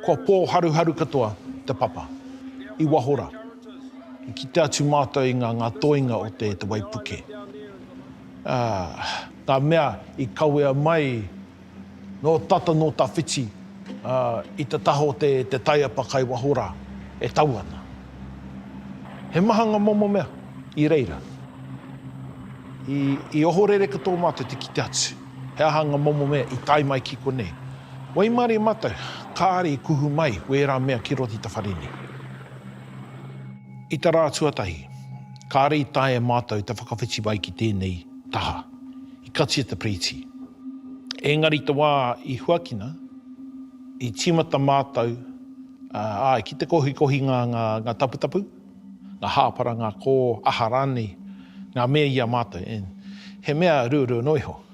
Kua pōharuharu katoa te papa i waho rā. I kite atu mātou i ngā ngā toenga o te te waipuke. Ā, ngā mea i kawea mai nō tata nō tawhiti, ā, i te taha o te te taiapa kai waho rā, e tau ana. He maha ngā momo mea i reira. I, i ohorere katoa mātou te kite atu. He aha nga momo mea i tae mai ki konei? Waimarie matou, kaare i kuhu mai wera mea ki roto i te whare nei. I te ra tuatahi, kaare i taea e matou te whakawhiti mai ki tenei taha. I katia te pereti. Engari te wa i huakina, i timata matou, ae, ki te kohikohi nga, nga, nga taputapu, nga hāpara, nga ko, aha ranei, nga mea i a matou. And he mea ruarua noa iho.